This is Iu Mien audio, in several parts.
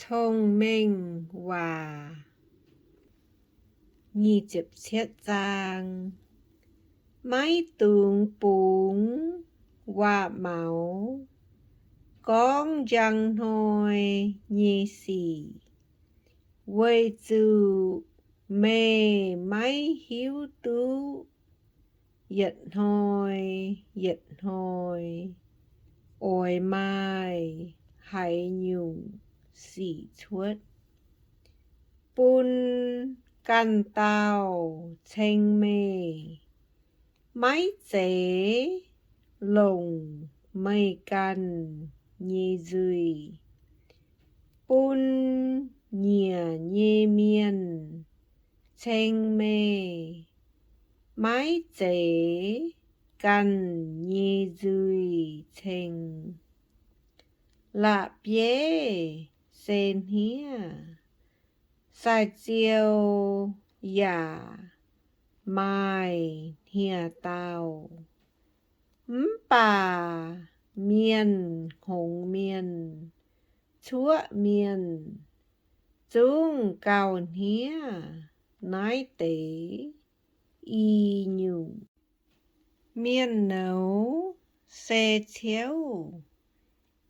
Cong-Mengh Waac. Nyic ziepc cietv zaang. Maiv dungx bungx waac-maux gorngv njang hnoi nyei sic, weic zuqc meih maiv hiuv duqv yietc hnoi yietc hnoi oix maaih haaix nyungc sic cuotv, bun ganh dauh ceng meih, maiv zeiz longc meih ganh nyei nzuih, bun nyiec nyei mienh ceng meih, maiv zeiz ganh nyei nzuih ceng. La'bieiv se hniev, sai-ziou yaac maaih hnieh dauh, mv baac mienh hngongx mienh, cuoqv mienh zungv gauh hniev naaiv deix i nyungc. Mienh nouz se ciouv,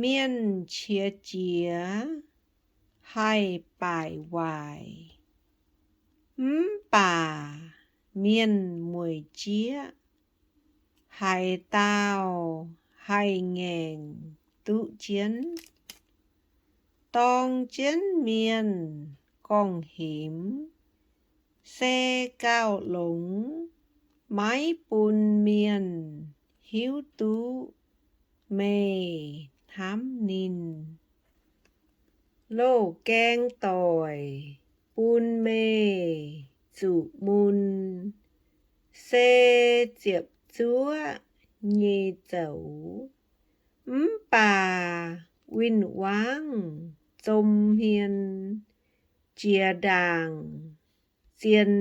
mienh qiex jiez haih baaic waaic, mv baac mienh mueic jieqv haaix dauh haih ngaengc duqv jienv. Dorng jienv mienh gorngv-hemx se gauh longx, maiv bun mienh hiuv duqv meih hnamv ninh. Loz-gaeng doic bun meih zuqc mun se ziepc zuoqv nyei zoux, mv baac win-wangv zom hmien jiex ndaangc zien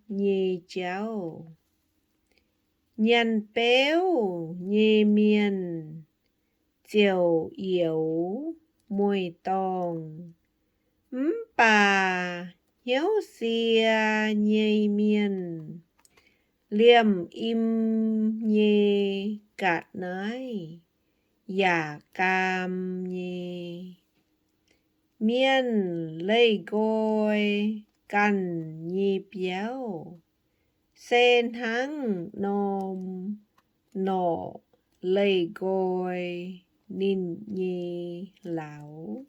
nyei jauv. Nyanc beuv nyei mienh ziouc youx mueiz-dorngh, mv baac hnyouv sie nyei mienh liemh im nyei ga'naaiv yaac gaam nyei. Mienh leih nqoi ganh nyei biauv se hnangv norm norqc leih nqoi ninh nyei lauz.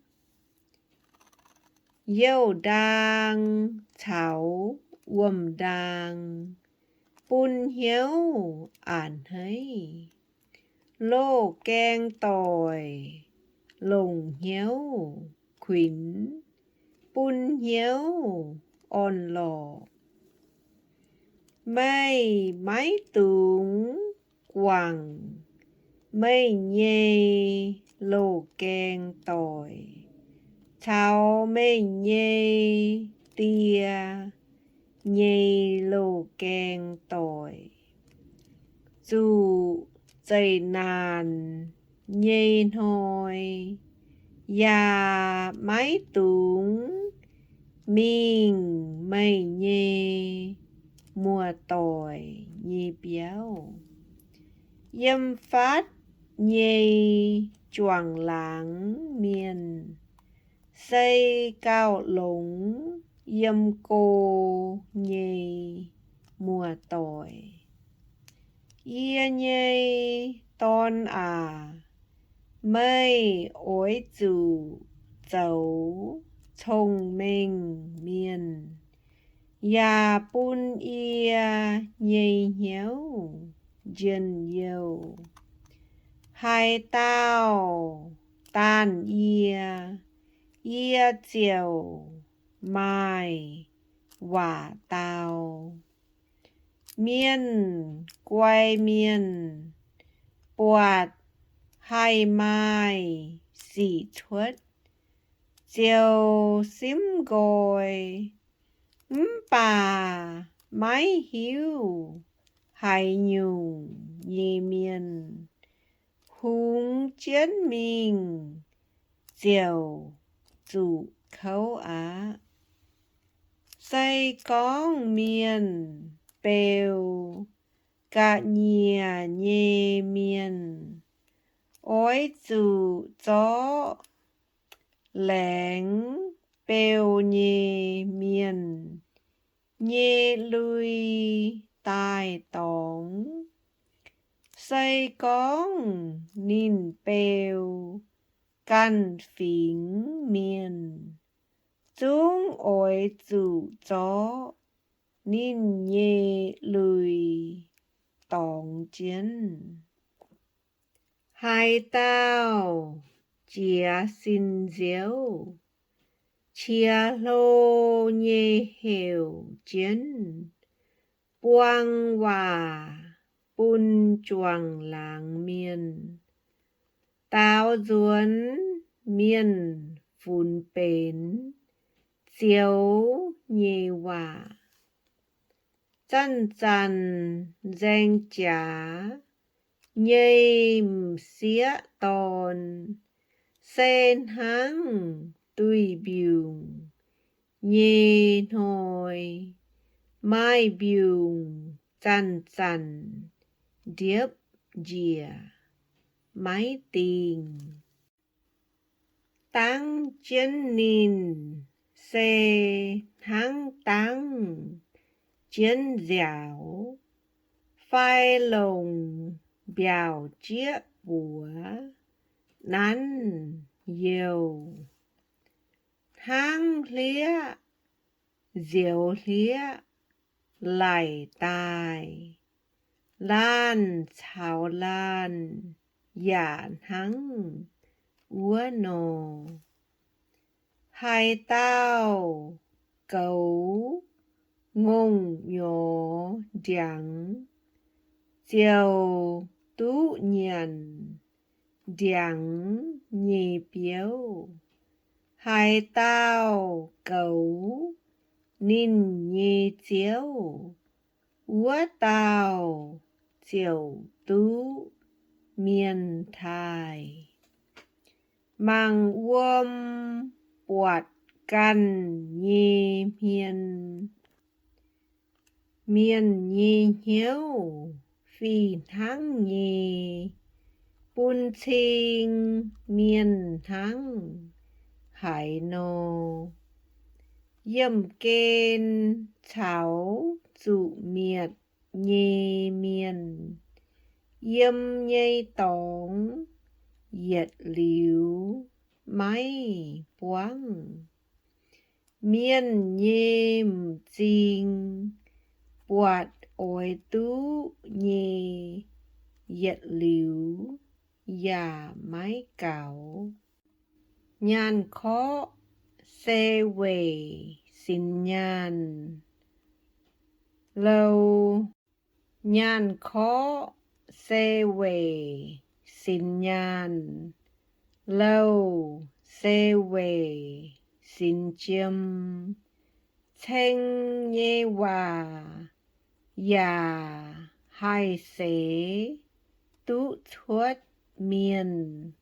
Youh ndaang caux wuom-ndaang bun hnyouv a'hneiv. Loz-gaeng doic longc hnyouv kuinx bun hnyouv orn-lorqc. Meih maiv dungx guangc meih nyei loz-gaeng doic caux meih nyei die nyei loz-gaeng doic. Zuqc zeqc naanc nyei hnoi yaac maiv dungx mingh meih nyei muoz-doic nyei biauv. Yiem fatv nyei juangc laangz mienh se gauh longx yiem go nyei muoz-doic. Yie nyei dorn aac, meih oix zuqc zoux cong-mengh mienh, yaac bun yie nyei hnyouv njien-youh. Haaix dauh daanh yie, yie ziouc maaih waac dau. Mienh guai mienh buatc haih maaih sic cuotv, ziouc simv nqoi, mv baac maiv hiuv haaix nyungc nyei mienh hungx jienv mingh ziouc zuqc kouv aqv. Se gorngv mienh beu ga'nyiec nyei mienh, oix zuqc zorqv laengz beu nyei mienh nyei lui daaih dorngx. Se gorngv ninh beu ganh fingx mienh, zungv oix zuqc zorqv ninh nyei lui dorngx jienv. Haaix dauh jiez sin nziouv, qiex hlo nyei heuc jienv, buang waac bun juangc laangz mienh, daaux nzuonx mienh funx benx zioux nyei waac. Zanc-zanc nzaeng jaax nyei m'sieqv dorn, se hnangv duih mbiungc nyei hnoi, maaih mbiungc zanc-zanc ndiepv njiec maiv dingh. Dangv jienv ninh se hnangv dangv jienv nziaaux, fai longc mbiaauc jieqv buoz nanv youh. Hnangv hlieqv nzioux hlieqv laic daaih, laanh caux laanh yaac hnangv wuov nor. Haaix dauh goux ngongh nyorx ndiangx, ziouc duqv nyanc ndiangx nyei biouv. Haaix dauh goux ninh nyei ziouv, wuov dauh ziouc duqv mienh taaih. Mangc wuom buatc ganh nyei hmien, mienh nyei hnyouv fih hnangv nyei, bun cing mienh hnangv haaix nor. Yiemh gen caux zuqc mietc nyei mienh, yiem nyei dorngx yietc liuz maiv buangv. Mienh nyei m'zing buatc oix duqv nyei yietc liuz yaac maiv gaux. Nyaanh korqv se weic sinx nyaanh louh. Nyaanh korqv se weic sinx nyaanh, louh se weic sinx jiem. Ceng nyei waac yaac haih seix duqv cuotv mienh.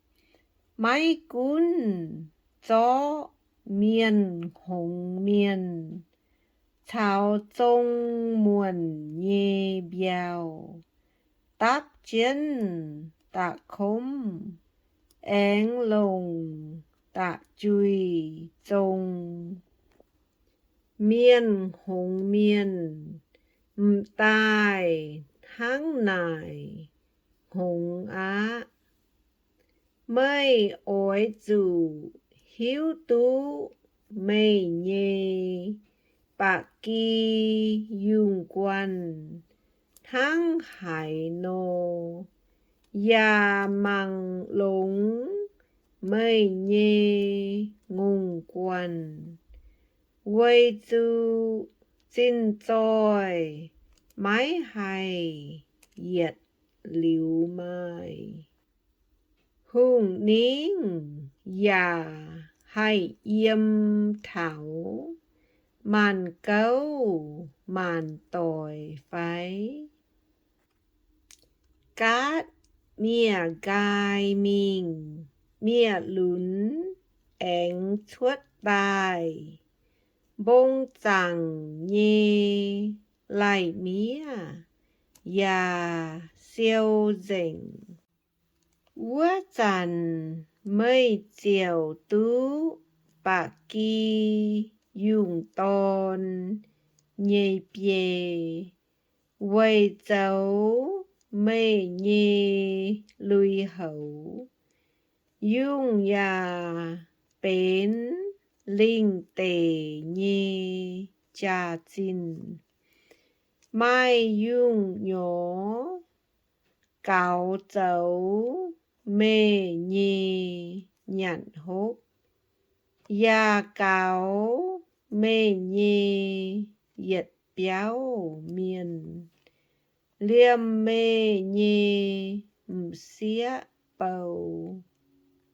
Maiv gunv zorqv mienh hngongx mienh caux zong muonc nyei mbiauh dapv jienv da'komv, aengx longc da'juih zong. Mienh hngongx mienh m'daaih hnangv naaic hngongx aqv. Meih oix zuqc hiuv duqv meih nyei ba'gi yungh guanh hnangv haaix nor, yaac mangc longx meih nyei ngongh guanh, weic zuqc zinh zoih maiv haih yietc liuz maaih. Hungh ningv yaac haih yiem taux maanc gouv maanc doic fai? Gaatv miev-nqaai mingh, miev-lunx aengx cuotv daaih. Mbong zaangc nyei lai-miev yaac siou nzengc. Wuov zanc meih ziouc duqv ba'gi yungh dorn nyei biei weic zoux meih nyei lui-houx. Yungh yaac benx lingh deic nyei jaax-zinh. Maaih yungh nyorx gaux zoux meih nyei nyanc hopv, yaac gaux meih nyei yietc biauv mienh, liemh meih nyei m'sieqv bou.